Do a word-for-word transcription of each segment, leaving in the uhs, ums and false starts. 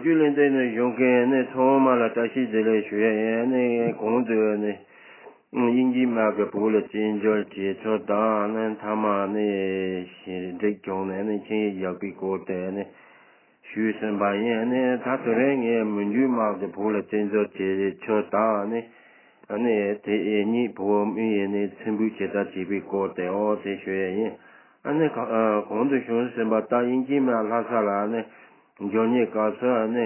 བརྒྱུད་ལས་འདི་ནི་གཞུང་གི་ནི་ཚང་མ་ལ་བཀྲ་ཤིས་བདེ་ལེགས་ཞུ་ཡ་ཡིན། ནི་གོང་དུ་ནི་དབྱིན་ཇིའི་དམག་གི་བོད་ལ་བཙན་འཛུལ་བྱས་ཚུལ་དང་ནི་མཐའ་མ་ནི་ཞི་འགྲིག་བྱུང་ནས་ནི་ཆིངས་ཡིག་བཞག་པའི་སྐོར་དེ་ནི་ཞུས་ཟིན་པ་ཡིན། ནི་ད་དེ་རིང་ངས་མི་འཇུག་དམག་གི་བོད་ལ་བཙན་འཛུལ་བྱས་ཚུལ་དང་ནི་ནི་དེ་ཉིད་བོད་མི་ཡིན་ནི་ཚིམ་པོའི་ཇི་ལྟར་བྱེད་པའི་སྐོར་དེ་འོ་དེ་ཞུ་ཡ་ཡིན། ཨ་ནི་ག- ཨ་གོང་དུ་ཞུས་ཟིན་པ་ལྟར་དབྱིན་ཇིའི་དམག་ལྷ་ས་ལ་ནི་འབྱོར་ཉིན་སྐབས་སུ་ནི་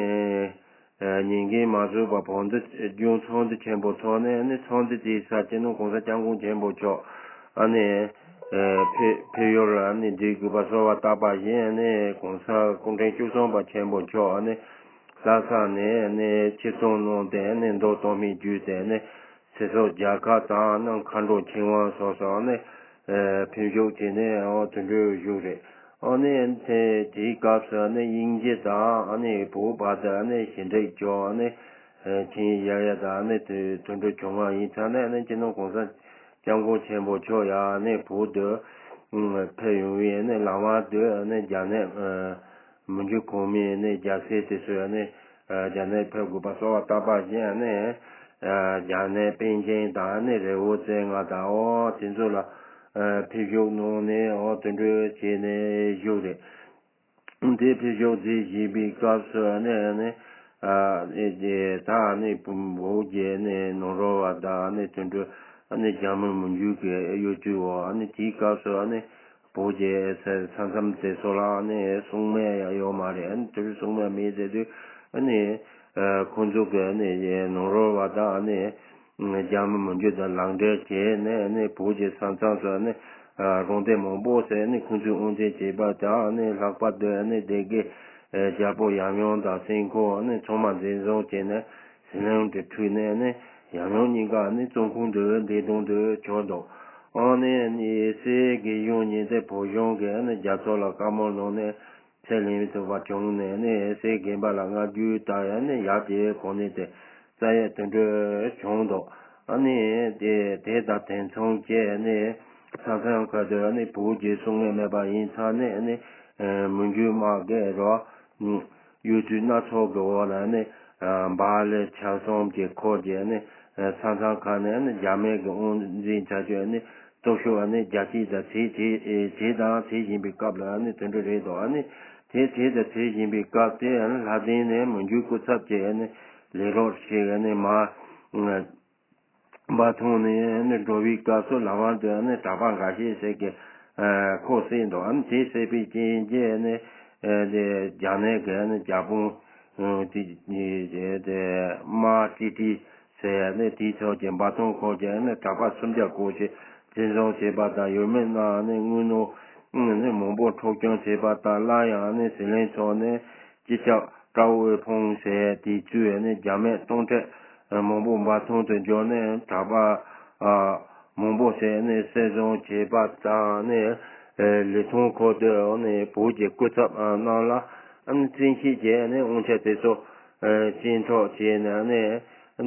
ཉིན་འགའ་མ་ཟིན་པར་བོད་མདོ་སྒར་ཚོགས་འདུ་ཆེན་པོ་ཚོགས་ནས་ནི་ཚོགས་འདུ་དེའི་སར་སྤྱི་ནོར་༸གོང་ས་༸སྐྱབས་མགོན་ཆེན་པོ་མཆོག་ཨ་ནི་ཕེབས་ཕེབས་ཡུལ་ལ་ནི་བསྡུ་དགོས་པ་གསོལ་བ་བཏབ་པ་བཞིན་ནི་༸གོང་ས་སྐུ་ཕྲེང་བཅུ་གསུམ་པ་ཆེན་པོ་མཆོག་ཨ་ནི་ལྷ་ས་ནས་ནི་ཆིབས་བསྒྱུར་གནང་སྟེ་ནི་མདོ་སྟོད་སྨད་བརྒྱུད་དེ་ནི་ཚེ་སྲོག་རྒྱལ་ཁབ་དང་ནི་མཁའ་འགྲོ་ཆོས་དབང་སོགས་སུ་ནི་ཕེབས་ཞུགས་བྱས་ནས་འོ་དེ་འདྲ་བཞུགས་རེད། ཨ་ནི་དེ་དེའི་སྐབས་སུ་ནི་དབྱིན་ཇི་དང་ཨ་ནི་བོད་བར་དུ་ནི་ཞི་འགྲིག་བྱུང་ནི་ཆིངས་ཡིག་ཡ་ཡ་དང་ནི་དེ་དེ་འདྲ་བྱུང་བ་ཡིན་ཙང་ནི་ནི་སྤྱི་ནོར་༸གོང་ས་༸སྐྱབས་མགོན་ཆེན་པོ་མཆོག་ཡང་ནི་བོད་དུ་ཕེབས་ཡོང་བའི་ནི་ལམ་བར་དུ་ནི་རྒྱ་ནག་མི་འཇུག་གོང་མའི་ནི་རྒྱལ་སྲས་དེ་ཚོས་ནི་རྒྱ་ནག་ཕེབས་དགོས་པ་གསོལ་བ་བཏབ་པ་བཞིན་ནི་རྒྱ་ནག་པེ་ཅིང་དང་ནི་རི་བོ་རྩེ་ལྔ་དང་འོ་དེ་ཚོ་ལ་ཕེབས་ཞུགས་གནང་ནས་འོ་དེ་འདྲ་བྱས་ནས་བཞུགས་རེད། དེ་ཕེབས་ཞུགས་མཛད་བཞིན་པའི་སྐབས་སུ་ནི་ནི་ཨ་ནི་དེ་ད་ནི་བོད་ཀྱི་ནི་ནང་རོལ་བ་དང་ནི་དེ་འདྲ་ནི་རྒྱ་མི་མི་འཇུག་གི་གཡོ་ཇུས་འོག་ནི་དེའི་སྐབས་སུ་ནི་བོད་ཀྱི་ས་ས་མཚམས་དེ་ཚོ་ལ་ནི་སྲུང་མ་ཡང་ཡོད་མ་རེད། ཨ་ནི་དེ་འདྲ་སྲུང་མ་མེད་ཟེར་དུས་ཨ་ནི་ཁོང་ཚོ་གི་ནི་ནང་རོལ་བ་དང་ནི། རྒྱ་མི་མི་འཇུག་དང་ལག་འབྲེལ་བྱས་ནས་ནི་བོད་ཀྱི་ས་མཚམས་སུ་ནི་རོང་སྡེ་མང་པོ་ཟེར་ནི་ཁོང་ཚོས་དབང་འཛིན་བྱས་པ་དང་ནི་ལྷག་པར་དུ་ནི་སྡེ་དགེ་རྒྱལ་པོ་ཡབ་ཡུམ་དང་སེང་ཁོ་ནི་ཚང་མ་འཛིན་བཟུང་བྱས་ནས་ཟི་ལིང་དུ་ཁྲིད་ནས་ནི་ཡབ་ཡུམ་གཉིས་ཀ་ནི་བཙོན་ཁང་དུ་བདེ་སྡུག་ཏུ་བྱུང་འདུག་ཨ་ནི་ནི་སྲིད་དགེ་གཞུང་ཉེན་བཙན་བོད་གཞུང་གིས་ནི་རྒྱ་ཚོགས་ལ་བཀའ་མོལ་གནང་ནས། ཚེ་ལེན་ཐུབ་པ་བྱུང་ནས་ནི་སྲས་དགོན་པ་ལ་བསྔགས་བརྗོད་དང་ཡང་ནི་ཡར་རྒྱས་གོ་གནས་དེ་བསྩལ་ཡས་དེ་འདྲ་བྱུང་འདུག་ཨ་ནི་དེ་དེ་དང་དེ་མཚུངས་བྱས་ནི་ས་མཚམས་ཁག་ཏུ་ནི་བོད་ཀྱི་སྲུང་མ་མེད་པ་ཡིན་ཙང་ནི་ནི་མི་འཇུག་དམག་གིས་རོ་གཡོ་ཇུས་སྣ་ཚོགས་ཀྱི་འོག་ལ་ནི་འབའ་ལི་ཆབ་གསུམ་གྱི་ཁུལ་གྱི་ནི་ས་མཚམས་ཁག་ནས་ནི་རྒྱ་མི་གི་དབང་འཛིན་བྱ་རྒྱུ་ནི། སྟོབས་ཤུགས་ནི་རྒྱ་སྐྱེད་དང་ཚད་ཆེ་ཆེ་དང་ཚད་བཞིན་པའི་སྐབས་ལ་ནི་དེ་འདྲ་རེད་དོ། ཨ་ནི་དེ་ཚད་དང་ཚད་བཞིན་པའི་སྐབས་དེ་ལྷ་ལྡན་ནས་མི་འཇུག་སྐུ་ཚབ་ཀྱི་ནི་ལས་རོགས་ཞིག་ནི་མ་འབའ་ཐང་ནས་ནི་འགྲོ་བའི་སྐབས་སུ་ལམ་བར་དུ་ནི་གྲྭ་པ་འགའ་ཤས་ཞིག་གིས་ཁོ་བསད་འདུག་ཨ་ནི་དེ་བསད་པའི་རྐྱེན་གྱིས་ནི་དེ་རྒྱ་ནག་གི་ནི་རྒྱ་དཔུང་དེ་དེ་དམག་ཏི་ཏི་ཟེར་ནས་དེའི་ཕྱོགས་ཀྱི་འབའ་ཐང་ཁུལ་གྱི་ནི་གྲྭ་པ་སུམ་བརྒྱ་སྐོར་ཞིག་འཛིན་བཟུང་བྱས་པ་དང་། ཡུལ་མི་རྣམས་ནི་དངོས་གནས་ནི་མང་པོ་འཁྲུག་སྐྱོང་བྱས་པ་དང་། སླར་ཡང་ནི་ཟི་ལིང་ཕྱོགས་ནས་སྤྱི་ཁྱབ་ཀྲའོ་ཝེ་ཕུང་ཟེར་དེ་ཚོས་ནི་རྒྱ་མི་སྟོང་ཕྲག་མང་པོ་འབའ་ཐང་དུ་འབྱོར་ནས་གྲྭ་པ་མང་པོ་ཞིག་ནི་བསད་བཟུང་བྱས་པ་དང་ནི། ལི་ཐང་ཁུལ་དུ་ནི་བོད་ཀྱི་སྐུ་ཚབ་རྣམས་ལ་ནི་བཙན་ཤེད་ཀྱིས་ནི་དབང་ཆ་དེ་ཚོ་བཅིངས་འགྲོལ་བྱས་ནས་ནི་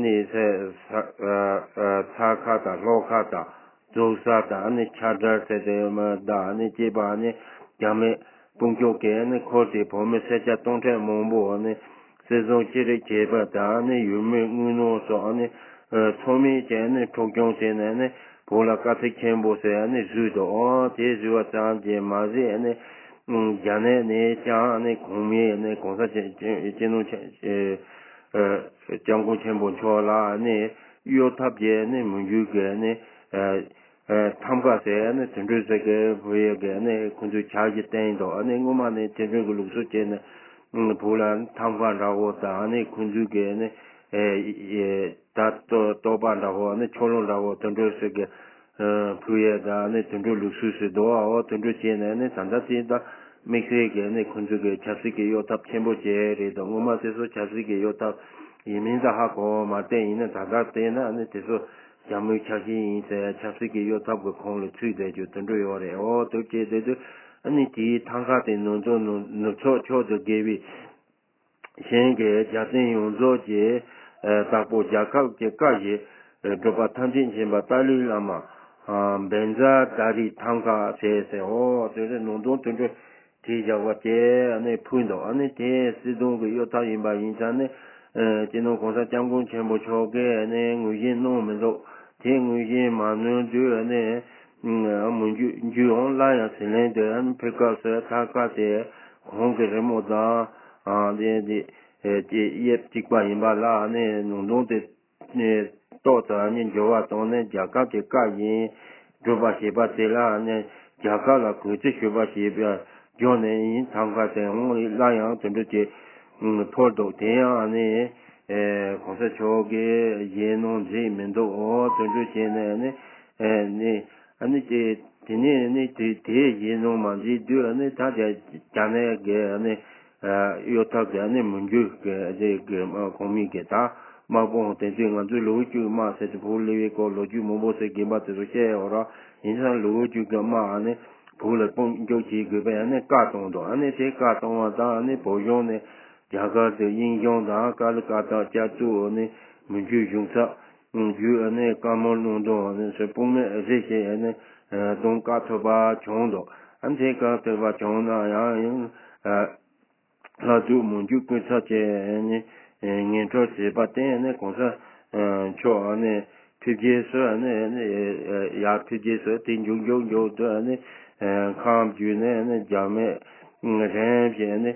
ནི་ས་ས་ས་ཁ་དང་ལྷོ་ཁ་དང་རྫོང་ས་དང་ནི་ཆགས་སྡང་ཟེར་དེ་མི་དང་ནི་བཅས་པ་ནི་རྒྱ་མི་དཔུང་སྐྱོད་ཀྱིས་ནི་ཁུལ་དེའི་བོད་མི་སེར་སྐྱ་སྟོང་ཕྲག་མང་པོ་ནི་བསད་བཟུང་ཅི་རིགས་བྱས་པ་དང་ནི་ཡུལ་མི་དངོས་གནས་སོགས་ནི་ཚང་མས་ཀྱང་ནི་འཁྲུག་སྐྱོང་བྱས་ནས་ནི་བོད་ལ་དཀའ་ཚེགས་ཆེན་པོ་ཟེར་ནི་བཟོས་འདུག་ཨོ་དེ་བཟོས་པ་ཙམ་གྱིས་མ་ཟད་ནི་རྒྱ་ནག་ནས་ཀྱང་ནི་གོང་མའི་ནི་གོང་ས་སྤྱི་སྤྱི་ནོར་ཆེན་སྐྱབས་མགོན་ཆེན་པོ་མཆོག་ལ་ནི་གཡོ་ཐབས་ཀྱིས་ནི་མི་འཇུག་གི་ནི། ཐམ་ཀ་ཟེར་ནི་དེ་འདྲ་ཟེར་གི་བུ་ཡོད་གི་ནི་ཁོང་ཚོས་ཇ་ཞིག་བསྟན་འདུག་ཨ་ནི་སྔོན་མ་ནི་དེ་འདྲ་གི་ལུགས་སྲོལ་བྱས་ནས་བུ་ལ་ཐམ་ཀ་འདྲ་བོ་དང་ནི་ཁོང་ཚོས་གི་ནི་ད་ལྟོ་ལྟོ་པ་འདྲ་བོ་ནི་ཆོ་ལོ་འདྲ་བོ་དེ་འདྲ་ཟེར་གི་བུ་ཡོད་དང་ནི་དེ་འདྲ་ལུགས་སྲོལ་ཟེར་འདུག་ཨོ་དེ་འདྲ་བྱས་ནས་ནི་ད་ལྟ་དེ་ད་དམིགས་བསལ་གི་ནི་ཁོང་ཚོས་གི་ཆབ་སྲིད་ཀྱི་གཡོ་ཐབས་ཆེན་པོ་བྱས་རེད་དོ། སྔོན་མ་དེ་ཚོ་ཆབ་སྲིད་ཀྱི་གཡོ་ཐབས་ཡིན་མིན་ད་ཧ་གོ་མ་བསྟན། ཡིན་ན་ད་ལྟ་བལྟས་ན་ནི་དེ་ཚོ། རྒྱ་མིའི་ཆ་ཤས་ཡིན་ཟེར་ཆབ་སྲིད་ཀྱི་གཡོ་ཐབས་ཀྱི་ཁོངས་ལ་ཚུད་བསྡད་རྒྱུ་དེ་འདྲ་ཡོད་རེད། འོ་དེ་བྱས་བསྡད་དུས་ཨ་ནི་དེའི་ཐང་ཀ་དེ་ནུབ་ཕྱོགས་ནུབ་ནུབ་ཕྱོགས་ཕྱོགས་སུ་བརྒལ་བའི་གཞན་གྱི་རྒྱལ་བསྟན་ཡོངས་རྫོགས་ཀྱི་བདག་པོ་རྒྱལ་ཁབ་ཀྱི་བཀའ་བཞིན་སྒྲུབ་པ་ཐམས་ཅད་མཁྱེན་པ་ཏཱ་ལའི་བླ་མ་བཛྲ་དྷ་རའི་ཐང་ཀ་ཟེར་ཟེར། འོ་དེ་འདྲ་ནང་དོན་དེ་འདྲ། གཞི་བཞག་པ་དེ་ཨ་ནི་ཕུལ་འདུག་ཨ་ནི་དེ་སྲིད་དོན་གྱི་གཡོ་ཐབས་ཡིན་པ་ཡིན་ཙང་ནི། སྤྱི་ནོར་གོང་ས་སྐྱབས་མགོན་ཆེན་པོ་མཆོག་གིས་ཨ་ནི་ངོས་བཞེས་གནང་མི་འདུག་དེ་ངོས་བཞེས་མ་གནང་དུས་ཨ་ནི་མི་འགྱུར་འགྱུར་འོང་སླར་ཡང་ཟི་ལིང་དུ་ཨ་ནི་ཕེབས་སྐབས་སུ་ཐད་ཀར་དེ་ཁོང་གི་རི་མོ་དང་དེ་དེ་དབྱིབས་གཅིག་པ་ཡིན་པ་ལ་ཨ་ནི་ནང་དོན་དེ། ནས་ཏོག་ཙམ་ནས་འགྱུར་བ་བཏང་ནས་རྒྱལ་ཁབ་ཀྱི་བཀའ་བཞིན་སྒྲུབ་པ་བྱེད་པ་དེ་ལ་ནས་རྒྱལ་ཁབ་ལ་གུས་བརྩི་ཞུ་བ་ཞེས་པ་བརྗོད་ནས་ཡིན། ཐང་ཀ་དེ་འོང་སླར་ཡང་དེ་འདྲ་ཅིག་ཕོར་འདུག་དེ་ཡང་ནི་གོང་ས་མཆོག་གིས་བཞེས་གནང་མཛད་མི་འདུག་འོ་དེ་འདྲ་བྱས་ནས་ནི་ནི་ཨ་ནི་དེ་དེ་ནས་ནི་དེ་དེ་བཞེས་གནང་མ་མཛད་དུས་ཨ་ནི་ད་རྒྱ་རྒྱ་ནག་གི་ཨ་ནི། གཡོ་ཐབས་ཀྱི་ནི་མི་འགྱུར་གྱི་དེ་གི་ཁོངས་མི་གི་ད་དམག་དཔུང་དེ་ཚོས་ང་ཚོའི་ལོ་རྒྱུས་དམག་ཟེར་ཏེ་བོད་སླེབས་པའི་སྐོར་ལོ་རྒྱུས་མང་པོ་ཟེར་རྒན་པ་དེ་ཚོ་བཤད་ཡོད་ར། ཡིན་ཙང་ལོ་རྒྱུས་ཀྱི་དམག་ནི་བོད་ལ་དཔུང་འཇུག་བྱེད་དགོས་པའི་ནི་བཀའ་བཏང་འདུག་ཨ་ནི་དེ་བཀའ་བཏང་བ་དང་ནི་བོད་གཞུང་ནས་རྒྱ་གར་དུ་དབྱིན་གཞུང་དང་ཀ་ལི་ཀ་ཏང་བསྐྱར་བཙུགས་ནི་མི་འགྱུར་གཞུང་ཚབ་བརྒྱུད་ནི་བཀའ་མོལ་གནང་དོན་ནི་སུ་དཔུང་མེད་རེ་ཞིག་ནི་གཏོང་བཀག་ཐུབ་པ་བྱུང་འདུག་ཨ་ནི་དེ་བཀག་ཐུབ་པ་བྱུང་ན་ཡང་ཡང་། ལྷ་ཐུགས་མི་འགྱུར་སྐུ་ཚབ་བཅས་ནི་ངན་འགྲོར་བྱེད་པ་བརྟེན་ནས་གོང་ས་མཆོག་ནི་ཕེབས་རྗེས་སུ་ནི་ཡར་ཕེབས་རྗེས་སུ་དེ་མཇུག་མཇུག་མཇུག་ཏུ་ནི་ཁམས་བརྒྱུད་ནས་ནི་རྒྱ་མི་རིམ་བཞིན་ནི་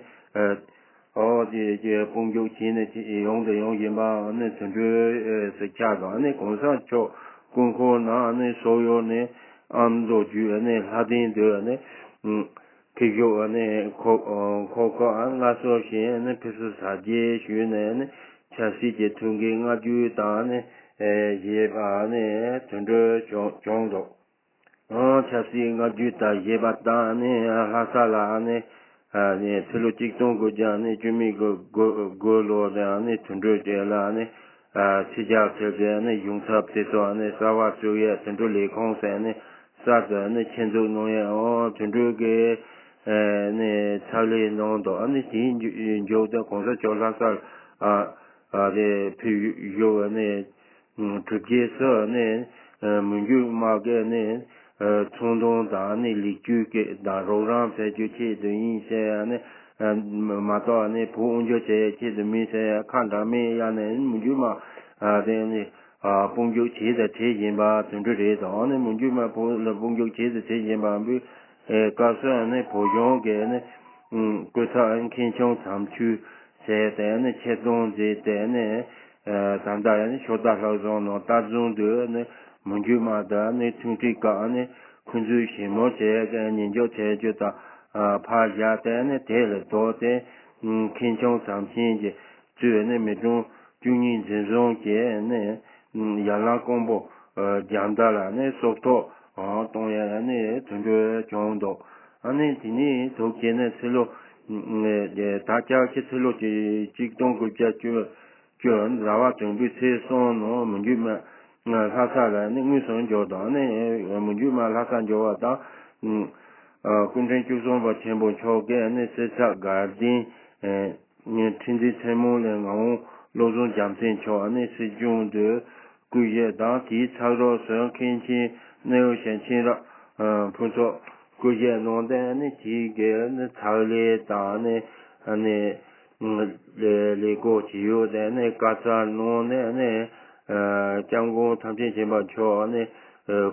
ཨོ་དེ་དཔུང་འཇུག་བྱས་ནས་ཡོང་དུ་ཡོང་བཞིན་པ་ནི་དོན་གྲུབ་སུ་ཆགས་དང་ནི་གོང་ས་མཆོག་སྐུ་འཁོར་ནང་ནི་སོག་ཡོར་ནི་ཨ་མདོ་བརྒྱུད་ནི་ལྷ་ལྡན་དུ་ནི། ཕེབས་ཞོག་ནས་ཁོ་ཁོ་ཁོ་སླར་གསོ་བྱས་ནས་ཕེབས་བསུ་གཟབ་རྒྱས་ཞུས་ནས་ནི་ཆབ་སྲིད་ཀྱི་ཐུགས་འགན་མངའ་བསྒྱུར་དང་ནི་བཞེས་པ་ནི་དོན་གྲུབ་བྱུང་བྱུང་འདུག་ཆབ་སྲིད་མངའ་བསྒྱུར་དང་བཞེས་པ་དང་ནི་ལྷ་ས་ལ་ནི་ནི་ཕྱི་ལོ་གཅིག་སྟོང་དགུ་བརྒྱ་ནི་བཅུ་མེད་དགུ་དགུ་དགུ་ལོ་དང་ནི་དོན་གྲུབ་རྗེ་ལ་ནི་ཕྱི་རྒྱལ་ཁབ་ཀྱི་ནི་གཞུང་ཚབ་དེ་ཚོ་ནི་གསར་བ་བཙུགས་ཡས་དོན་གྲུབ་ལས་ཁུངས་ཟེར་ནི། གསར་དུ་ནི་ཆེད་འཛུགས་གནང་ཡས་ཨོ་དོན་གྲུབ་ཀྱི་ནི་ཕྱག་ལས་གནང་འདུག་ཨ་ནི་དེའི་མཇུག་ཏུ་གོང་ས་མཆོག་ལྷ་སར་ཨ་དེ་ཕེབས་ཡོད་པ་ནི་གྲུབ་རྗེས་སུ་ནི་མི་འགྱུར་དམག་གི་ནི་ཚོང་དོན་དང་ནི་ལེགས་བཅོས་ཀྱི་དང་རོགས་རམ་བྱ་རྒྱུ་ཆེད་དུ་ཡིན་ཟེར་ནི་མ་གཏོགས་ནི་བོད་དབང་སྒྱུར་བྱེད་ཡས་ཆེད་དུ་མིན་ཟེར་ཁ་འདྲ་མིན་གཡར་ནས་མི་འགྱུར་དམག་དེ་ནི། དཔུང་འཇུག་བྱས་དང་བྱེད་བཞིན་པ་དོན་གྲུབ་རེད་དོ། ཨ་ནི་མི་འགྱུར་དམག་བོད་ལ་དཔུང་འཇུག་བྱས་དང་བྱེད་བཞིན་པ་འབུ། སྐབས་སུ་ཨ་ནི་བོད་གཞུང་གི་ཨ་ནི་སྐུ་ཚབ་མཁན་ཆུང་བྱམས་ཆོས་ཟེར་ཏེ་ཨ་ནི་ཆེད་གཏོང་མཛད་དེ་ཨ་ནི་ད་ལྟ་ཨ་ནི་ཤོ་སྟག་ལྷ་རྫོང་ནང་ལྟ་རྫོང་དུ་ཨ་ནི་མི་འགྱུར་དམག་དང་ཨ་ནི་ཐུག་འཕྲད་སྐབས་ཨ་ནི་ཁོང་ཚོའི་ཞལ་མོ་བྱས་ཏེ་ཉན་འཇོག་བྱས་རྒྱུ་དང་ཕར་བཞག་སྟེ་ཨ་ནི་དེ་ལ་ལྡོག་སྟེ་མཁན་ཆུང་བྱམས་ཆེན་གྱི། གཙོས་ནི་མི་གྲངས་བཅུ་གཉིས་འཛིན་བཟུང་བྱས་ནས་ཡར་ལངས་ཀོང་པོ་རྒྱང་མཐའ་ལ་ནི་སྲོག་ཐོག་གཏོང་ཡ་ནི་དོན་འགྲུབ་བྱུང་འདུག་ཨ་ནི་དེ་ནས་ཐུགས་རྗེ་ནས་ཕྱི་ལོ་ད་ལྕགས་ཁྱི་ཕྱི་ལོ་གཅིག་སྟོང་དགུ་བརྒྱ་བཅུ་བཅུ་ཟླ་བ་དང་པོའི་ཚེས་གསུམ་ནང་མི་འགྱུར་དམག་ལྷ་ས་ལ་ནི་དངོས་སུ་འབྱོར་དང་ནི་མི་འགྱུར་དམག་ལྷ་ས་འབྱོར་བ་དང་། སྐུ་ཕྲེང་བཅུ་གསུམ་པ་ཆེན་པོ་མཆོག་གིས་ནི་སྲིད་ཚབ་དགའ་ལྡན། ཁྲི་འཛིན་ཚེ་སྨོན་གླིང་ངག་དབང་བློ་བཟང་རྒྱལ་མཚན་མཆོག་ནི་སྲིད་སྐྱོང་དུ་བསྐོས་ཡས་དང་དེའི་ཚབ་རོགས་སུ་མཁན་ཆེན་གནས་ཡུལ་ཞིང་ཆེན་རབ་ཕུན་ཚོགས་བསྐོས་ཡས་གནང་སྟེ་ནི་དེའི་གི་ནི་ཕྱག་ལས་དང་ནི་ནི་ལས་ལས་སྒོ་ཇི་ཡོད་དེ་ནི་བཀའ་སྩལ་གནང་ནས་ནི་སྐྱབས་མགོན་ཐམས་ཅད་མཁྱེན་པ་མཆོག་ནི་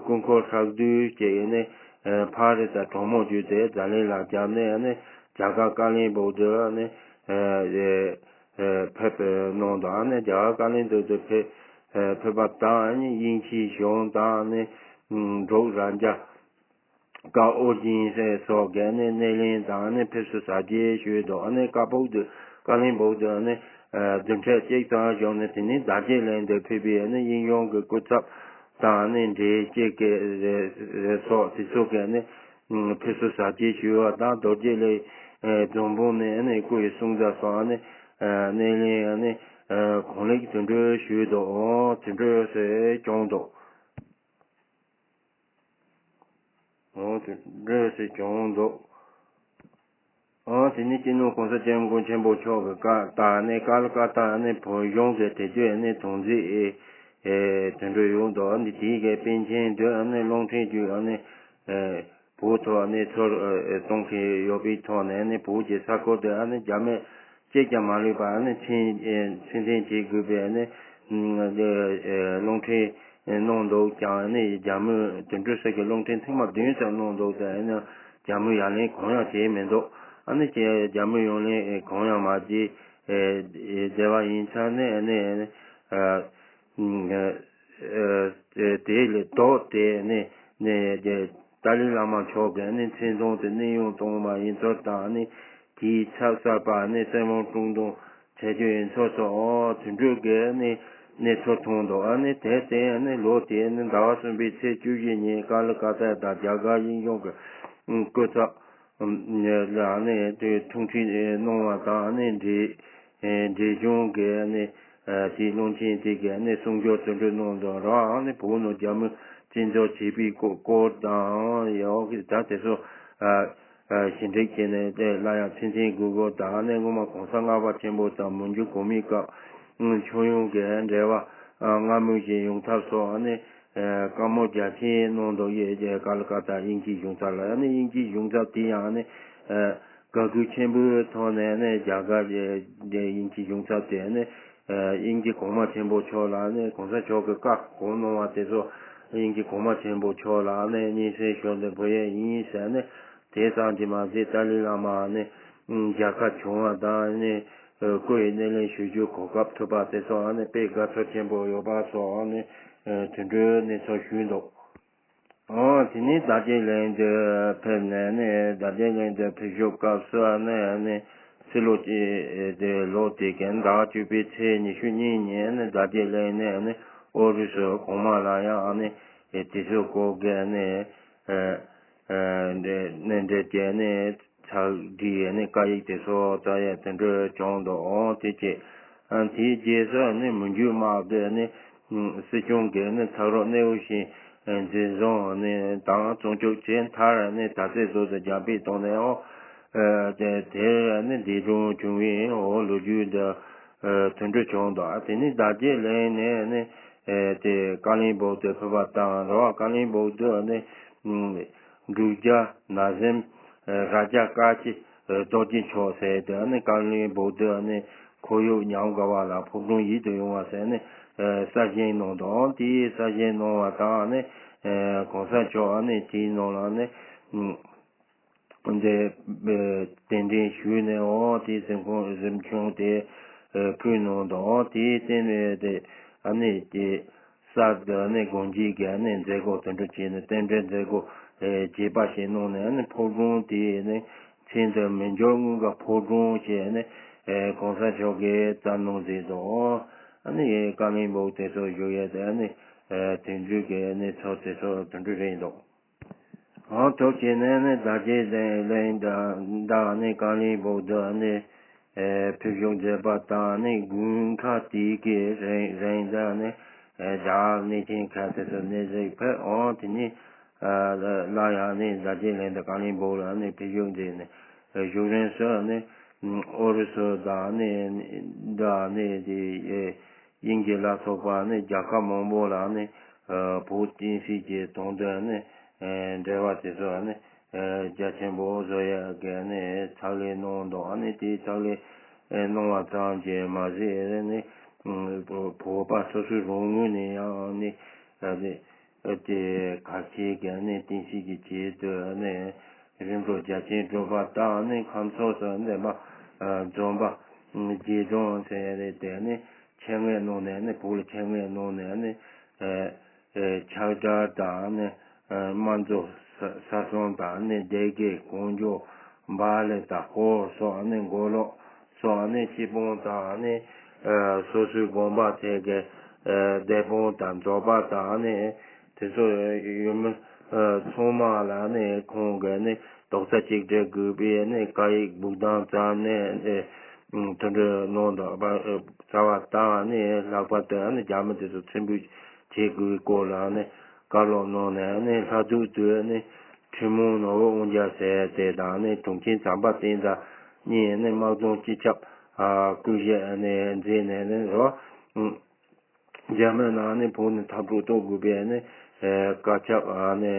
སྐུ་འཁོར་ཧྲག་བསྡུས་ཀྱི་ནི་ཕ་རི་དང་གྲོ་མོ་བརྒྱུད་དེ་ཛ་ལན་ལ་བརྒྱབ་ནས་ནི། རྒྱ་གར་ཀ་ལོན་སྦུག་ཏུ་ནི་ཕེབས་གནང་དང་ནི་རྒྱ་གར་ཀ་ལོན་སྦུག་ཏུ་ཕེབས་ཕེབས་པ་དང་ནི་དབྱིན་ཇིའི་གཞུང་དང་ནི་འབྲུག་རང་རྒྱལ་ཀ་ཨོ་རྒྱན་སོགས་ཀྱིས་ནི་སྣེ་ལེན་དང་ནི་ཕེབས་བསུ་གཟབ་རྒྱས་ཞུས་འདུག་ནི་ཀ་སྦུག་ཏུ་ཀ་ལོན་སྦུག་ཏུ་ནི་བདུན་ཕྲག་གཅིག་ཙམ་བཞུགས་ནས་དེ་ནས་དར་རྒྱས་གླིང་དུ་ཕེབས་པའི་ནི་དབྱིན་གཞུང་གི་སྐུ་ཚབ་དང་ནི་འབྲེལ་སྐྱེས་ཀྱི་སོགས་དེ་ཚོ་གིས་ནི། ཕེབས་བསུ་གཟབ་རྒྱས་ཞུས་པ་དང་རྡོ་རྗེ་གླིང་རྫོང་དཔོན་ནས་ནི་སྐུ་ཡི་གསུང་ཚབ་སོགས་ནི་སྣེ་ལེན་ནི་གང་ལེགས་དོན་འགྲུབ་ཞུས་འདུག་དོན་འགྲུབ་སེ་བྱུང་འདུག་དོན་འགྲུབ་སེ་བྱུང་འདུག་དེ་ནས་སྤྱི་ནོར་གོང་ས་སྐྱབས་མགོན་ཆེན་པོ་མཆོག་གི་བཀའ་ལྟར་ནི་ཀ་ལ་ཀ་ཏ་ནི་བོད་གཞུང་གི་དེ་དུས་ནི་དོན་མཛད་དོན་འགྲུབ་ཡོང་འདུག་འདི་དེའི་གི་པཎ་ཆེན་དུ་ནི་གླིང་ཕྲན་བརྒྱུད་ནི། བོད་ཐོག་ནས་ཚུར་གཏོང་མཁན་ཡོད་པའི་ཐོག་ནས་ནི་བོད་ཀྱི་ས་ཁུལ་དུ་ནི་རྒྱ་མི་གཅིག་ཀྱང་མ་ལུས་པ་ནི་མཚན་མཚན་འཛིན་བྱེད་དགོས་པའི་ནི་རླུང་འཕྲིན་གནང་འདུག་ཀྱང་ནི་རྒྱ་མི་དོན་གྲུབ་སོགས་ཀྱི་རླུང་འཕྲིན་ཐེངས་མ་བདུན་ཙམ་གནང་འདུག་དེ་ནི་རྒྱ་མི་ཡ་ལན་གང་ཡང་བྱས་མི་འདུག་ཨ་ནི་ཀྱི་རྒྱ་མི་ཡོང་ལན་གང་ཡང་མ་བྱས་བསྡད་པ་ཡིན་ཙང་ནི་ནི། དེ་ལས་ལྡོག་སྟེ་ནས་ནས་ཏཱ་ལའི་བླ་མ་མཆོག་གིས་ནས་མཚན་ཐོག་ཏུ་གནས་དབྱུང་གཏོང་བ་ཡིན་ཚུལ་དང་ནས་དེའི་ཚབ་གསར་པ་ནས་གསེར་དབང་སྒྲོན་དང་ཆེ་བརྗོད་ཡིན་ཚུལ་སོགས་དོན་གྲུབ་ཀྱིས་ནས་གནས་ཚུལ་ཐོན་འདུག་ཨ་ནི་དེ་ལྟར་ནས་ལོ་དེ་ནས་ཟླ་བ་གསུམ་པའི་ཚེས་བཅུ་བཞི་ཉིན་ཀ་ལི་ཀ་ཏ་དང་རྒྱ་གར་ཡིན་གཞུང་གི་སྐུ་ཚབ། ལ་ནས་དེ་ཐུག་འཕྲད་གནང་བ་དང་ནས་འབྲས་འབྲས་ལྗོངས་ཀྱི་ནས་དེའི་བློན་ཆེན་དེ་གས་ནས་གསུང་ཆོས་དོན་གྲུབ་གནང་དང་རང་ནས་བོད་ནང་རྒྱ་མི་བཙན་འཛུལ་བྱས་པའི་སྐོར་སྐོར་དང་ཡང་ད་དེ་ཚོ་ཞིབ་འཇུག་བྱས་ནས་དེ་ལ་ཡང་ཚིག་མཚོན་དགོས་དགོས་དང་ནས་སྔོན་མ་གོང་ས་ལྔ་པ་ཆེན་པོ་དང་མི་འགྱུར་གོང་མའི་སྐབས་མཆོད་ཡོན་གྱི་འབྲེལ་བ་སྔ་མོ་ཞིག་ཡོང་ཐབས་སོགས་ནས། བཀའ་མོལ་རྒྱ་ཆེན་གནང་འདུག་ཡོད་ཀྱི་ཀ་ལི་ཀ་ཏ་དབྱིན་ཇིའི་གཞུང་ཚབ་ལ་ནི་དབྱིན་ཇིའི་གཞུང་ཚབ་དེ་ཡང་ནི་དགའ་གུས་ཆེན་པོའི་ཐོག་ནས་ནི་རྒྱ་གར་གྱི་དབྱིན་ཇིའི་གཞུང་ཚབ་དེ་ནི་དབྱིན་ཇི་གོང་མ་ཆེན་པོ་མཆོག་ལ་ནི་གོང་ས་མཆོག་གི་བཀའ་གང་གནང་བ་དེ་ཚོ་དབྱིན་ཇི་གོང་མ་ཆེན་པོ་མཆོག་ལ་ནི་སྙན་སེང་ཞུ་འདོད་ཕུལ་ཡས་ཡིན་ཟེར་ནི། དེ་ཙམ་གྱིས་མ་ཟད་ཏཱ་ལའི་བླ་མ་ནི་མཇལ་ཁ་བྱུང་བ་དང་ནི་སྐུ་ཡི་སྣེ་ལེན་ཞུ་རྒྱུའི་གོ་སྐབས་ཐོབ་པ་དེ་ཚོ་ནི་དཔེ་དགའ་ཚོར་ཆེན་པོ་ཡོད་པ་སོགས་ནི་དོན་གྲུབ་ནས་ཚོགས་ཞུས་འདུག་ཨོ་དེ་ནས་རྡོ་རྗེ་གླིང་དུ་ཕེབས་ནས་ནི་རྡོ་རྗེ་གླིང་དུ་ཕེབས་ཞུགས་སྐབས་སུ་ནི་ནི་ཕྱི་ལོ་གཅིག་དེ་ལོ་དེ་གའི་ཟླ་བ་བཅུ་པའི་ཚེས་ཉི་ཤུ་གཉིས་ཉིན་ནི་རྡོ་རྗེ་གླིང་ནས་ནི་ཨོ་རི་སུ་གོང་མ་ལ་ཡང་ནི་དུས་ཚོད་བསྐོ་གས་ནི། ཨ་འདྲེ་ནས་འདྲེ་བྱས་ནས་ཕྱག་བྲིས་ནས་བཀའ་ཡིག་དེ་ཚོ་བཏང་ཡས་དེ་འདྲ་བྱུང་འདུག་ཨོ་དེ་བྱས། ཨ་དེའི་རྗེས་སུ་ནི་མི་འགྱུར་དམག་གིས་ནི་སྲིད་སྐྱོང་གིས་ནི་ཚག་རོགས་གནས་བབ་ཤིང་འཛིན་བཟུང་ནི་དང་བཙོན་འཇུག་བྱས་མཐར་ནི་དར་རྩེ་རྫོང་དུ་རྒྱ་བལ་བཏང་ནས་ཨོ་དེ་དེར་ནི་འདས་གྲོངས་བྱུང་བའི་ཨོ་ལོ་རྒྱུས་འདི་དེ་འདྲ་བྱུང་འདུག་ཨ་དེ་ནི་རྡོ་རྗེ་གླིང་ནས་ནི་དེ་ཀ་ལིང་སྦུག་ཏུ་ཕེབས་པ་དང་རེད་བ། ཀ་ལིང་སྦུག་ཏུ་ནི། འབྲུག་རྒྱལ་ན་གཞོན་རྭ་རྒྱ་དཀར་སྐྱེས་རྡོ་རྗེ་མཆོག་ཟེར་དེ་ནི་ཀ་ལིང་སྦུག་ཏུ་ནི་ཁོར་ཡུག་ཉམས་དགའ་བ་ལ་ཕོ་བྲང་ཡིད་དུ་འོང་བ་ཟེར་ནས་གསར་བཞེངས་གནང་དང་དེའི་གསར་བཞེངས་གནང་བ་དང་ནི་གོང་ས་མཆོག་ནི་དེའི་ནང་ལ་ནི་འདི་གདན་འདྲེན་ཞུས་ནས་འོ་དེའི་གཟིམ་ཁང་གཟིམ་ཆུང་དེ་ཕུལ་གནང་དང་དེའི་སྟེང་ནས་དེ་ནི་དེ། གསར་དུ་ནི་དགོན་སྡེ་གི་ནི་མཛད་སྒོ་དེ་འདྲ་བྱས་ནས་རྟེན་འབྲེལ་མཛད་སྒོ་རྒྱས་པ་ཞིག་གནང་ནས་ནི་ཕོ་བྲང་དེ་ནི་མཚན་དུ་མི་འགྱུར་དངུལ་གྱི་ཕོ་བྲང་ཞེས་ནི་གོང་ས་མཆོག་གིས་བསྩལ་གནང་མཛད་དོ། ཨ་ནི་ཀ་ལིང་སྦུག་དེ་ཚོ་བཞུགས་ཡས་དེ་ནི་དེ་འདྲ་གི་ནི་ཚོ་དེ་ཚོ་དེ་འདྲ་རེད་འདུག་ཨང་ཐུགས་ཆེ་ནས་ནི་རྡོ་རྗེ་གླིང་དང་ནི་ཀ་ལིང་སྦུག་ཏུ་ནི་ཕེབས་བཞུགས་མཛད་པ་དང་ནི་དགུན་ཁ་དེ་གའི་རིང་རིང་དུ་ནི་རྒྱ་གར་གནས་ཆེན་ཁག་དེ་ཚོ་གནས་གཟིགས་ཕེབས། ཨང་དེ་ནི་སླར་ཡང་ནི་རྡོ་རྗེ་གླིང་དང་ཀ་ལིང་སྦུག་ལ་ནི་ཕེབས་བཞུགས་མཛད་ནས་བཞུགས་རིང་སུ་ནི་ཨོ་རི་སུ་དང་ནི་འདི་ནི་དེ། དབྱིན་ཇི་ལ་སོགས་པ་ནི་རྒྱལ་ཁབ་མང་པོ་ལ་ནི་བོད་བསྟན་སྲིད་ཀྱི་དོན་དུ་ནི་འབྲེལ་བ་དེ་ཚོ་ནི་རྒྱ་ཆེན་པོ་བཟོ་ཡ་གི་ནི་ཕྱག་ལས་གནང་འདུག་ཨ་ནི་དེའི་ཕྱག་ལས་གནང་བ་ཙམ་གྱིས་མ་ཟད་ནི་བོད་པ་སོ་སོའི་རང་ངོས་ནས་ཡང་ནི་དེ་གལ་ཆེ་གི་ནི་བསྟན་སྲིད་ཀྱི་ཆེད་དུ་ནི་རིམ་གྲོ་རྒྱ་ཆེན་སྒྲུབ་པ་དང་ནི་ཁམས་ཕྱོགས་སུ་འདས་པ་འཛོམས་པ་རྗེས་དྲན་ཟེར་ཡ་རེད། དེ་ནི་ཆེད་མངགས་གནང་ནས་ནི་བོད་ལ་ཆེད་མངགས་གནང་ནས་ནི་ཨེ་ཨེ་ཆག་སྒྲ་དང་ནི་ཨེ་དམར་མཛོ་ས་ས་གསུམ་དང་ནི་སྡེ་དགེ་གངས་ལྗོངས་འབའ་ལི་དང་ཧོར་སོགས་ནི་མགོ་ལོག་སོགས་ནི་སྤྱི་དཔོན་དང་ནི་ཨེ་སོ་སོའི་དགོན་པ་ཐད་ཀྱི་ཨེ་སྡེ་དཔོན་དང་མཛོ་པ་དང་ནི་དེ་ཚོ་ཡོད་མི་ཨེ་ཚང་མ་ལ་ནི་ཁོང་གིས་ནི་རྡོག་རྩ་གཅིག་སྒྲིལ་དགོས་པའི་ནི་བཀའ་ཡིག་སྦུག་དང་བརྩམས་ནས་ཨེ་དེ་འདྲ་གནང་འདུག་པ་ཨེ་བྱ་བ་དང་ནི་ལྷག་པར་དུ་ནི་རྒྱ་མི་དེ་ཚོ་ཚིམ་པོ་བྱེད་དགོས་སྐོར་ལ་ནི་བཀའ་སློབ་གནང་ནས་ནི་ལྷ་དུག་ཏུ་ནི་ཁྲི་མོ་ནོར་བུ་དབང་རྒྱལ་ཟེར་དེ་དང་ནི་དྲུང་ཆེན་བྱམས་པ་བསྟན་དར་གཉིས་ནི་དམག་དཔུང་སྤྱི་ཁྱབ་སྐུ་གཞས་ནི་མཛད་ནས་ནི་རོ། རྒྱ་མི་ནང་ནས་བོད་ནས་འཐབ་རྩོད་གཏོང་དགོས་པའི་ནི་ཨེ་བཀའ་ཁྱབ་ཨ་ནི་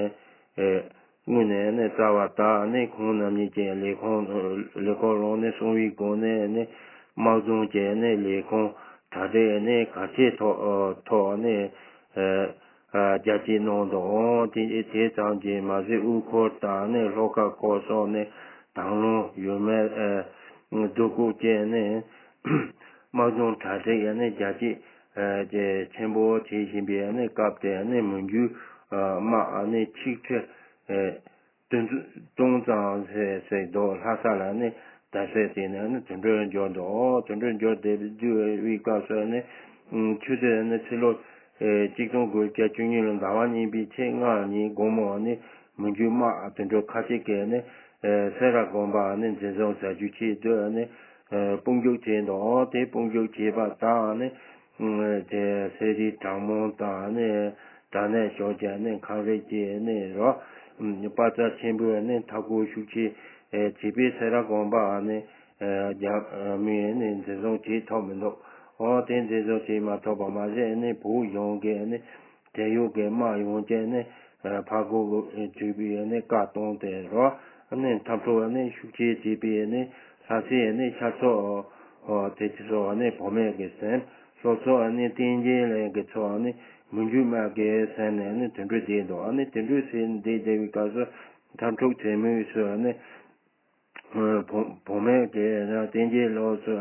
ཨེ་ དངོས་ནས་ནི་རྩ་བ་དག་ནི་ཁོང་རྣམ་གཉིས་ཀྱི་ལས་ཁུངས་ལས་ཁུངས་ལོག་ནས་སོང་བའི་སྒོ་ནས་ནི་དམག་དཔུང་གི་ནི་ལས་ཁུངས་གྲ་སྒྲིག་ནི་གལ་ཆེ་ཐོག་ཐོག་ནི་རྒྱ་སྐྱེད་གནང་འདུག་དེ་དེ་ཙམ་གྱིས་མ་ཟད་དབུ་འཁོར་དང་ནི་ལྷོ་ཁ་ཁོག་སོགས་ནི་དང་བླངས་ཡོད་མེད་བསྡུ་སྐོར་བྱས་ནི་དམག་དཔུང་གྲ་སྒྲིག་ནི་རྒྱ་སྐྱེད་ཆེན་པོ་བྱེད་བཞིན་པའི་ནི་སྐབས་དེ་ནི་མི་འགྱུར་དམག་ནི་ཆིག་ཁྲི། བདུན་སྟོང་ཙམ་ཟེར་ཟེར་འདུག་ལྷ་ས་ལ་ནི་དར་སྲོལ་དེ་ནས་ནི་དུད་འགྲོ་འབྱོར་འདུག་དུད་འགྲོ་འབྱོར་ཏེ་བསྡུ་བའི་སྐབས་སུ་ནི་ཆུ་ཚོད་ནི་ཕྱི་ལོ་གཅིག་སྟོང་དགུ་བརྒྱ་བཅུ་གཉིས་ལོ་ཟླ་བ་གཉིས་པའི་ཚེས་ལྔ་ཉིན་དགོང་མོ་ནི་མི་འགྱུར་དམག་དུད་འགྲོ་ཁ་ཤས་ཀྱིས་ནི་སེ་ར་དགོན་པ་ནི་འཛིན་བཟུང་བྱ་རྒྱུ་ཆེད་དུ་ནི་དཔུང་འཇུག་བྱས་འདུག་དེ་དཔུང་འཇུག་བྱས་པ་དང་ནི། དེ་ཚེ་རིང་གྲགས་མོང་དང་ནི་དྲ་གནས་ཞོགས་ཀྱི་ནི་ཁང་རེ་ཀྱི་ནི་རོ། དཔའ་རྩལ་ཆེན་པོས་ནི་མཐའ་འཁོར་ཤུགས་ཆེ་བྱས་པའི་སེ་ར་དགོན་པ་ནི་རྒྱ་མིས་ནི་འཛིན་བཟུང་བྱེད་ཐུབ་མི་འདུག་འོ་དེ་འཛིན་བཟུང་བྱེད་མ་ཐུབ་པ་མ་ཟད་ནི་བོད་གཞུང་གི་ནི་བྲན་གཡོག་གི་དམག་ཡོངས་ཀྱིས་ནི་ཕར་རྒོལ་བྱེད་པའི་ནི་བཀའ་གཏོང་སྟེ་རོ། ནི་འཐབ་འཁྲུག་ནི་ཤུགས་ཆེ་བྱས་པའི་ནི་ལྷ་སའི་ནི་ཤར་ཕྱོགས་དེ་ཚོ་ནི་བུད་མེད་ཀྱི་སེམས། སློབ་གསོ་ནི་བསྟན་རྒྱས་ལས་ཀྱི་ཚོགས་ནི་མི་འགྱུར་དམག་གི་སེམས་ནས་ནི་དུད་འགྲོ་བསྡད་འདུག་ནི་དུད་འགྲོའི་སེམས་བསྡད་བསྡད་པའི་སྐབས་སུ་འཐབ་འཁྲུག་བྱེད་མུས་སུ་ནི་བུ་བུད་མེད་ཀྱི་བསྟན་རྒྱས་སློབ་གསོ་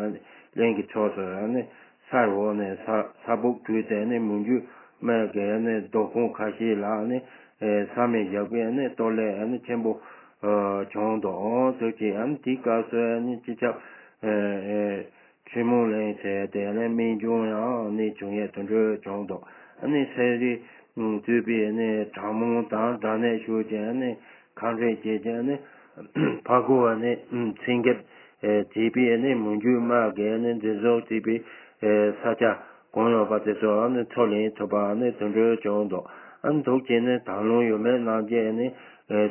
གླིང་གི་ཕྱོགས་སུ་ནི་ས་འོག་ནས་ས་ས་སྦུག་བྲུས་ཏེ་ནི་མི་འགྱུར་དམག་གི་ནི་རྡོ་ཁུང་ཁ་ཤས་ལ་ནི་ས་མེ་བཞག་པའི་ནི་གཏོར་བརླག་ནི་ཆེན་པོ་བྱུང་འདུག་དེ་རྗེས་ནི་དེའི་སྐབས་སུ་ནི་སྤྱི་ཁྱབ། ཆུ་མོ་གླིང་ཟེར་དེ་ལ་རྨས་སྐྱོན་ཡང་ནི་བྱུང་ཡས་དུད་འགྲོ་བྱུང་འདུག་ཨ་ནི་ཚེ་རིང་གཙོས་པའི་ནི་གྲགས་མོང་དང་དྲ་གནས་ཤོག་ཅན་ནི་ཁང་རེ་བཅས་ཀྱང་ནི་ཕར་རྒོལ་བ་ནི་མཚན་རྒྱབ་བྱས་པའི་ནི་མི་འགྱུར་དམག་གིས་ནི་འཛིན་བཟུང་བྱས་པའི་ས་ཆ་གང་ཡོད་པ་དེ་ཚོ་ནི་ཚུར་ལེན་ཐུབ་པ་ནི་དུད་འགྲོ་བྱུང་འདུག་ཨ་ནི་འདུག་ཅེས་ནི་དང་བླངས་ཡོད་མེད་རྣམས་ཀྱིས་ནི་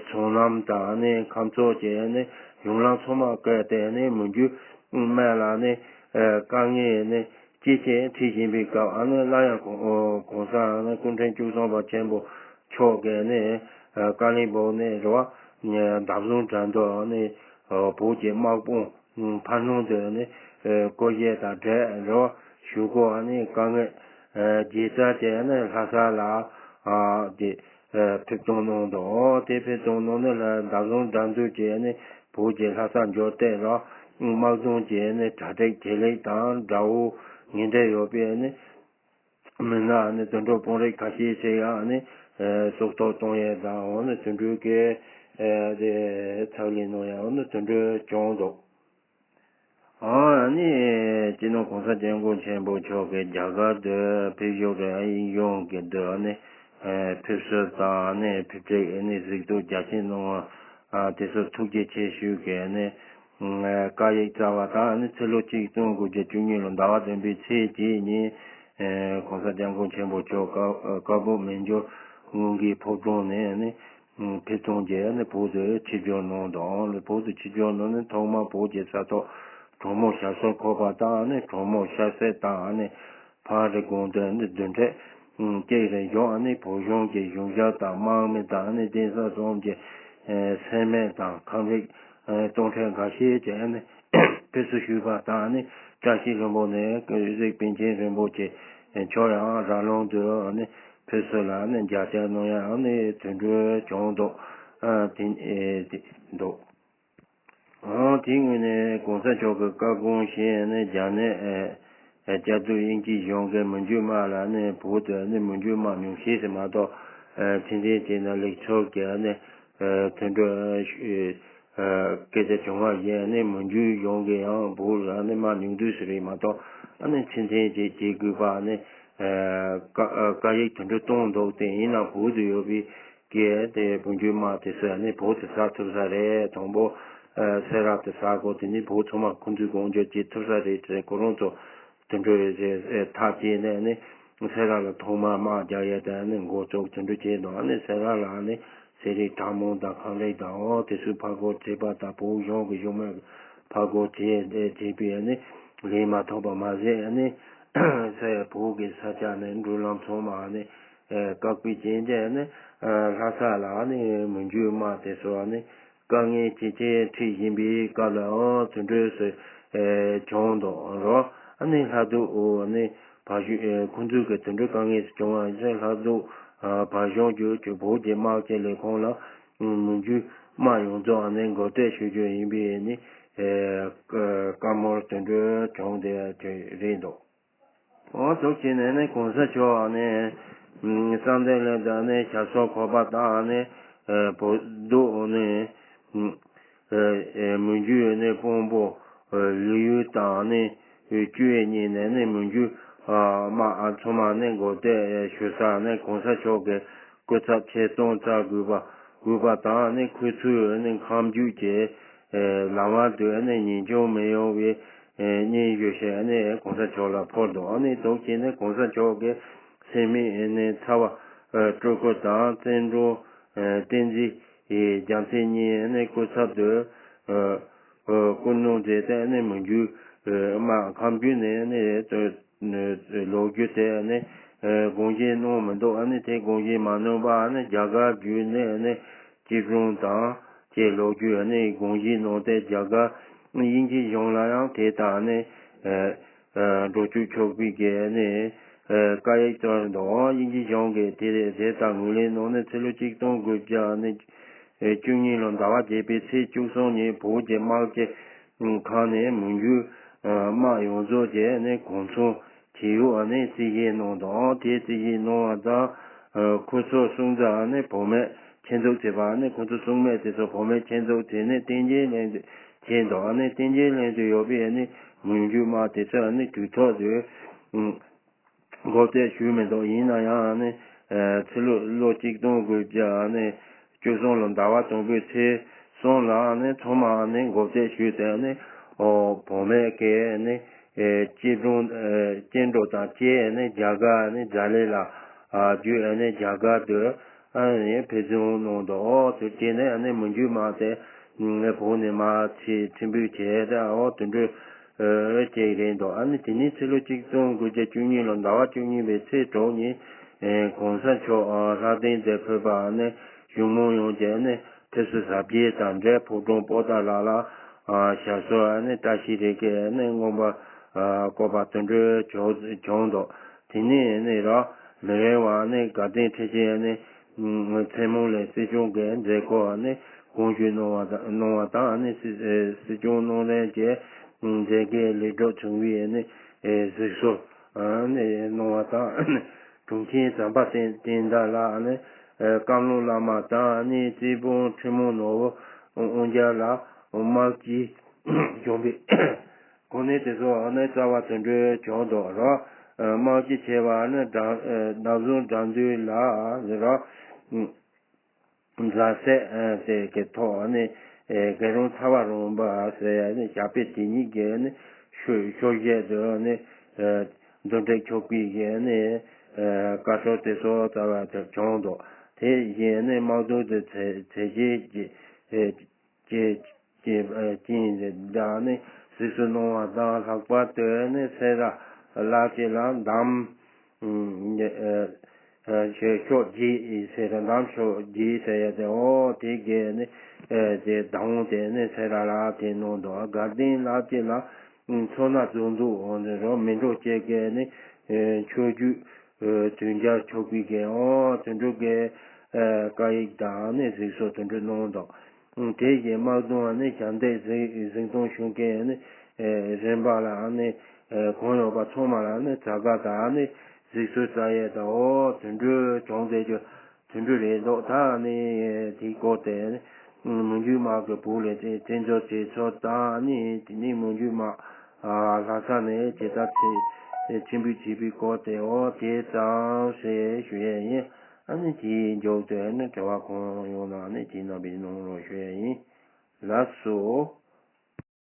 ཚོང་ལམ་དང་ནི་ཁམས་ཚོགས་ཀྱི་ནི་གཞུང་ལམ་ཚང་མ་བཀག་སྟེ་ནི་མི་འགྱུར་དམག་ལ་ནི་དཀའ་ངལ་ནི་ཅི་ཆེ་འཕྲད་བཞིན་པའི་སྐབས་ཨ་ནི་སླར་ཡང་གོང་གོང་ས་ནི་སྐུ་ཕྲེང་བཅུ་གསུམ་པ་ཆེན་པོ་མཆོག་གིས་ནི་ཀ་ལིང་པོ་ནས་རེད་བ། འདམ་རྫོང་འགྲམ་དུ་ནི་བོད་ཀྱི་དམག་དཔུང་ཕར་སྣོན་དུ་ནི་སྐུ་ཞབས་དང་འབྲེལ་རེད་བ། ཞུ་སྒོ་ནི་དཀའ་ངལ་རྗེས་སུ་དེ་ནི་ལྷ་ས་ལ་དེ་ཕེབས་གཏོང་གནང་འདུག་དེ་ཕེབས་གཏོང་གནང་ནི་ལ་འདམ་རྫོང་འགྲམ་དུ་བྱས་ནི་བོད་ཀྱི་ལྷ་ས་འབྱོར་ཏེ་ར་དམག་དཔུང་བྱས་ནི་གྲ་སྒྲིག་ཇེ་ལེགས་དང་དགྲ་བོ་ངན་འབྲེལ་ཡོད་པའི་ནི་མི་སྣ་ནི་དུད་འགྲོ་དཔོན་རིགས་ཁ་ཤས་ཤིག་ཡང་ནི་སྲོག་ཐོག་གཏོང་ཡས་དང་འོ་ནི་དུད་འགྲོའི་གི་དེ་ཚབ་ལས་གནང་ཡས་འོ་ནི་དུད་འགྲོ་བྱུང་འདུག་ཨ་ནི་སྤྱི་ནོར་གོང་ས་སྐྱབས་མགོན་ཆེན་པོ་མཆོག་གིས་རྒྱ་གར་དུ་ཕེབས་ཞོར་གྱི་ཨ་ཡིག་གཞུང་གི་དུ་ནི་ཕེབས་བསུ་དང་ནི་ཕེབས་ཕྲུག་ནི་གཟིགས་རྟོག་རྒྱ་ཆེན་གནང་བ་དེ་ཚོ་ཐུགས་རྗེ་ཆེ་ཞུ་གི་ནི་བཀའ་ཡིག་རྩ་བ་དང་ནི་ཕྱི་ལོ་ཆིག་སྟོང་དགུ་བརྒྱ་བཅུ་གཉིས་ལོ་ཟླ་བ་བདུན་པའི་ཚེས་གཅིག་ཉིན་གོང་ས་སྐྱབས་མགོན་ཆེན་པོ་མཆོག་ཀ་ཀ་བོད་མི་འབྱོར་དངོས་གཞིའི་ཕོ་བྲང་ནས་ནི། ཕེབས་གཏོང་བྱས་ནས་བོད་དུ་ཆིབས་བསྒྱུར་གནང་དང་བོད་དུ་ཆིབས་བསྒྱུར་གནང་ནས་ཐོག་མར་བོད་ཀྱི་ས་ཐོག་གྲོ་མོ་ཤར་སོག་ཁོག་པ་དང་ནི་གྲོ་མོ་ཤར་སེ་དང་ནི་ཕག་རི་དགོན་དུ་ནི་བདུན་ཕྲག་གཅིག་རིང་བཞུགས་ནས་བོད་གཞུང་གི་གཞུང་ཞབས་དང་དམག་མི་དང་ནི་གདན་ས་གསུམ་གྱི་སེར་སྨད་དང་ཁམས་རིགས་སྟོང་ཕྲག་འགའ་ཤས་བྱས་ནས་ཕེབས་བསུ་ཞུས་པ་དང་ནི་བཀྲ་ཤིས་ལྷུན་པོ་ནས་གཟིགས་པཎ་ཆེན་རིན་པོ་ཆེ་མཆོག་ཡང་ར་ལུང་དུ་ནི། ཕེབས་བསུ་ལ་ནི་མཇལ་བཅར་གནང་ཡག་ནི་དུད་འགྲོ་བྱུང་འདུག་ཨ་དེ་ཨེ་དེ་འདུག་ཨང་དེའི་སྔོན་ནས་གོང་ས་མཆོག་གི་བཀའ་དགོངས་བཞིན་ནི་རྒྱ་ནད་ཨེ་ཨེ་བསྐྱར་དུ་དབྱིན་ཇིའི་གཞུང་གིས་མི་འཇུ་དམག་ལ་ནི་བོད་དུ་ནི་མི་འཇུ་དམག་ཉུང་ཤས་ཤིག་མ་གཏོགས་ཨེ་ཕྱི་འཐེན་བྱས་ན་ལེགས་ཚོར་གྱི་ནི་ཨེ་དུད་འགྲོ་ཨེ་སྐད་ཆ་བྱུང་བ་བཞིན་ནི་མི་འཇུ་གཞུང་གིས་ཡང་བོད་ལ་ནི་དམག་ཉུང་བསྡུས་སུ་རེད་མ་གཏོགས་ཨ་ནི་ཕྱི་འཐེན་བྱེད་བྱེད་དགོས་པ་ནི། བཀའ་བཀའ་ཡིག་དོན་འགྲོ་གཏོང་འདུག་སྟེ་ཡིན་ན་བོད་དུ་ཡོད་པའི་གི་དེ་བོད་འཇུ་དམག་དེ་ཚོ་ནི་བོད་དུ་ཟ་ཐུབ་ས་རེད། དང་པོ་སེ་ར་དུ་ཟ་དགོས། དེ་ནི་བོད་ཚང་མ་ཁོང་ཚོས་དགོངས་འཇོག་བྱེད་ཐུབ་ས་རེད་ཟེར། ཁོ་རང་ཚོ་དོན་འགྲོ་ཐག་བཅད་ནས་ནི་སེ་ར་ལ་ཐོག་མར་དམག་རྒྱག་ཡས་དང་ནི་འགོ་བཙུགས་དོན་འགྲོ་བྱས་འདུག་ཨ་ནི་སེ་ར་ལ་ནི་ཚེ་རིང་གྲགས་མོང་དང་ཁང་ལེགས་དང་འོ་དེ་ཚོས་ཕར་རྒོལ་བྱས་པ་དང་བོད་གཞུང་གི་གཞུང་མང་ཕར་རྒོལ་བྱས་བྱས་པས་ནི་ལེན་མ་ཐུབ་པ་མ་ཟད་ནི་ས་ཡ་བོད་ཀྱི་ས་ཆ་ནས་འགྲུལ་ལམ་ཚང་མ་ནི། བཀག་པའི་རྐྱེན་གྱིས་ནི་ལྷ་ས་ལ་ནི་མི་འཇུ་དམག་དེ་ཚོ་ནི་དཀའ་ངལ་ཇེ་ཆེ་འཕྲད་བཞིན་པའི་སྐབས་ལ་དེ་འདྲ་ཞིག་བྱུང་འདུག་རོ། ཨ་ནི་ལྷག་ཏུ་ཨོ་ནི་བ་ཞུ་ཁོང་ཚོས་གི་དེ་འདྲ་དཀའ་ངལ་ཞིག་བྱུང་བ་ཡིན་ཚེ་ལྷག་ཏུ་བ་གཞུང་གི་བོད་ཀྱི་དམག་སྤྱི་ལས་ཁུངས་ལ་མི་འཇུ་དམག་ཡོངས་རྫོགས་ནི་འགོག་སྡེབ་ཞུ་རྒྱུ་ཡིན་པའི་ནི་བཀའ་མོལ་དེ་འདྲ་བྱུང་བསྡད་ཀྱི་རེད་འདུག་འོ་ཐུགས་རྗེ་ཆེ་ནས་ནི་གོང་ས་མཆོག་ནས་བསམ་གཏན་གླིང་དང་ནི་ཞབས་སོར་འཁོར་པ་དང་ནི་བོད་སྡོད་ནི་མི་འཇུ་ནི་དཔོན་པོ་ལི་ཡུལ་དང་ནི་བཅུ་ཡས་གཉིས་ནས་ནི་མི་འཇུ་དམག་ཚང་མ་ནི་འགོག་སྡེབ་ཞུ་ས་ནི་གོང་ས་མཆོག་གི་སྐུ་ཚབ་ཆེད་གཏོང་བྱ་དགོས་པ་དགོས་པ་དང་ནི་ཁོ་ཚོས་ནི་ཁམས་རྒྱུད་ཀྱི་ལམ་བར་དུ་ནི་ཉེན་སྐྱོན་མི་ཡོང་བའི་སྙན་ཞུ་ཞིག་ནི་གོང་ས་མཆོག་ལ་ཕུལ་འདུག་ཨ་ནི་ཐུགས་རྗེ་ཆེ་ནི་གོང་ས་མཆོག་གི་སེམས་མེད་ནི་ཚ་བ་སྤྲུལ་སྐུ་དང་བཙན་སྒྲོལ་བསྟན་འཛིན་རྒྱལ་མཚན་གཉིས་ནི་སྐུ་ཚབ་ཏུ་སྐུ་སྣང་མཛད་དེ་ནི་མི་འཇུ་དམག་ཁམས་རྒྱུད་ནས་ནི་ལོག་རྒྱུ་དེ་ནི་དགོངས་བཞེས་གནང་མི་འདུག་ཨ་ནི་དེ་དགོངས་བཞེས་མ་གནང་བར་ནི་རྒྱ་གར་བརྒྱུད་ནས་ནི་སྐྱིད་གྲོང་དང་བཅས་ལོག་རྒྱུ་ནི་དགོངས་བཞེས་གནང་སྟེ་རྒྱ་གར་དབྱིན་ཇི་གཞུང་ལ་ཡང་དེ་ལྟར་ནི་འགྲོ་སྐྱོད་ཆོག་པའི་གི་ནི་བཀའ་ཡིག་བཏོན་འདུག་དབྱིན་ཇི་གཞུང་གིས་དེ་དེ་ལྟར་ངོས་ལེན་གནང་ནས་ཕྱི་ལོ་གཅིག་སྟོང་དགུ་བརྒྱ་ནི་བཅུ་གཉིས་ལོ་ཟླ་བ་བརྒྱད་པའི་ཚེས་བཅུ་གསུམ་ཉིན་བོད་ཀྱི་དམག་སྤྱི་ཁང་ནས་མི་འཇུ་དམག་ཡོངས་རྫོགས་ཀྱི་ནི་གོ་མཚོན་ཇི་ཡོད་ནི་རྩིས་བཞེས་གནང་དང་དེ་རྩིས་བཞེས་གནང་བ་དང་ཁོ་ཚོ་སྲུང་བརྩི་ནི་བུད་མེད་ཆེད་འཛུགས་བྱས་པ་ནི་ཁོ་ཚོ་སྲུང་མ་དེ་ཚོ་བུད་མེད་ཆེད་འཛུགས་བྱས་ནས་བསྟན་རྒྱས་གླིང་དུ་བྱས་འདུག་ནི་བསྟན་རྒྱས་གླིང་དུ་ཡོད་པའི་ནི་མི་འཇུ་དམག་དེ་ཚོ་ནི་དུས་ཐོག་ཏུ་འགོག་སྡེབ་ཞུས་མི་འདུག་ཡིན་ན་ཡང་ནི་ཕྱི་ལོ་ལོ་གཅིག་སྟོང་དགུ་བརྒྱ་ནི་བཅུ་གསུམ་ལོ་ཟླ་བ་དང་པོའི་ཚེས་གསུམ་ལ་ནི་ཚང་མ་ནི་འགོག་སྡེབ་ཞུས་ཏེ་ནི་བུད་མེད་ཀྱི་ནི་སྐྱིད་གྲོང་སྐྱིད་འགྲོ་དང་བཅས་ནི་རྒྱ་གར་ནི་རྫ་ལེ་ལ་བརྒྱུད་ནི་རྒྱ་གར་དུ་ནི་ཕེབས་བསུ་གནང་འདུག་དེ་དེ་ནས་ནི་མི་འཇུ་དམག་དེ་བོད་ནས་མར་ཕྱིར་ཕྱིར་འབུད་བྱས་ཏེ་འོ་དེ་འདྲ་ཅིག་རེད་འདུག་ཨ་ནི་དེ་ནས་ཕྱི་ལོ་གཅིག་སྟོང་དགུ་བརྒྱ་བཅུ་གཉིས་ལོ་ཟླ་བ་བཅུ་གཉིས་པའི་ཚེས་དྲུག་ཉིན་གོང་ས་མཆོག་ལྷ་ལྡན་དུ་ཕེབས་པ་ནི་གཞུང་མང་ཡོངས་ཀྱི་ནི་ཕེབས་བསུ་གཟབ་རྒྱས་དང་འབྲེལ་ཕོ་བྲང་པོ་ཏཱ་ལ་ལ་ཞབས་སོར་ནི་བཀྲ་ཤིས་རིགས་ཀྱི་ནི་མངོན་པར་བཀོད་པ་དེ་འདྲ་བྱུང་འདུག་དེ་ནས་ནི་ར་མི་རིང་བར་ནི་དགའ་ལྡན་ཁྲི་ཆེན་ནི་མཚན་མོ་ལ་སྲིད་སྐྱོང་གི་མཛད་སྒོ་ནི་དགོངས་ཞུ་གནང་བ་དང་གནང་བ་དང་ནི་སྲིད་སྲིད་སྐྱོང་གནང་ལེན་གྱི་མཛད་སྒོའི་ལེགས་གྲུབ་བྱུང་བའི་ནི་གཟིགས་གསོལ་ནི་གནང་བ་དང་། དྲུང་ཆེ་བྱམས་པ་བསྟན་བསྟན་དར་ལགས་ནི་བཀའ་བློན་བླ་མ་དང་ནི་རྩིས་དཔོན་ཁྲི་མོ་ནོར་བུ་དབང་རྒྱལ་ལགས་དམག་སྤྱི་གཞོན་པའི་གོ་གནས་དེ་ཚོ་ནི་རྩ་བ་དེ་འདྲ་བྱུང་འདུག་རོགས། དམག་སྤྱི་ཆེ་བ་ནི་བདག་བདག་བཟུང་དགྲ་འདུལ་ལགས་རོགས། མཛའ་བཤེས་དེ་གི་ཐོག་ནི་རྒྱལ་རོང་ཚ་བ་རོང་པ་ཟེར་ཡ་ནི་ཞབས་པད་དེ་ཉིད་ཀྱི་ནི་ཤུ་ཤོ་བཞེས་དུ་ནི་འདུ་འགྲིག་ཆོག་པའི་གི་ནི་བཀའ་ཤོག་དེ་ཚོ་རྩ་བ་དེ་བྱུང་འདུག་དེ་བཞིན་ནི་དམག་དོན་དུ་ཚེ་ཚེ་སྐྱེས་ཀྱི་ཀྱི་ཀྱི་ཀྱི་ཀྱི་ནི་གཟིགས་སུ་གནང་བ་དང་ལྷག་པར་དུ་ནི་སེ་ར་ལ་ཅི་ལ་འདམ། ཞེས་ཤོག་རྗེས་ཟེར་ར་འདམ་ཤོག་རྗེས་ཟེར་ཡ་དེ་འོ་དེ་གས་ནི་དེ་དང་དེ་ནི་སེ་ར་ལ་དེ་ནང་དུ་དགའ་ལྡན་ལ་ཅི་ལ་མཚོ་སྣ་བཙོན་འཛུལ་འོང་ནི་རོ་མི་འགྲོ་སྐྱེ་གས་ནི་ཆོས་བརྒྱུད་དོན་རྒྱ་ཆོག་པའི་གས་འོ་དོན་འགྲུབ་གས་བཀའ་ཡིག་དང་ནི་གཟིགས་སོ་དོན་འགྲུབ་གནང་དང་། དེ་བཞིན་དམག་དོན་ནི་ཞབས་འདེགས་གཟིགས་གཟིགས་གཏོང་ཞུ་མཁན་ནི་རིམ་པ་ལ་ནི་གང་ཡོད་པ་ཚང་མ་ལ་ནི་བྱ་དགའ་དང་ནི་གཟིགས་ཚུལ་ས་ཡས་དང་འོ་དོན་འགྲུལ་བྱུང་བསྡད་རྒྱུ་དོན་འགྲུལ་རེད་འདུག་ད་ནི་དེའི་སྐོར་དེ་ནི་མི་འཇུ་དམག་གི་བུ་ལས་དེ་བཙན་འཛུལ་བྱས་ཚུལ་དང་ནི་དེ་ནི་མི་འཇུ་དམག་ལྷ་ས་ནས་ཇི་ལྟར་ཕྱིར་འབུད་བྱས་པའི་སྐོར་དེ་འོ་དེ་ཙམ་ཞིག་ཞུ་ཡས་ཡིན། ཨ་ནི་དེའི་མཇུག་ཏུ་ནི་དྲི་བ་གང་ཡོང་ན་ནི་དེ་རྣམ་པའི་གནང་རོགས་ཞུ་ཡས་ཡིན། ལགས་སོ།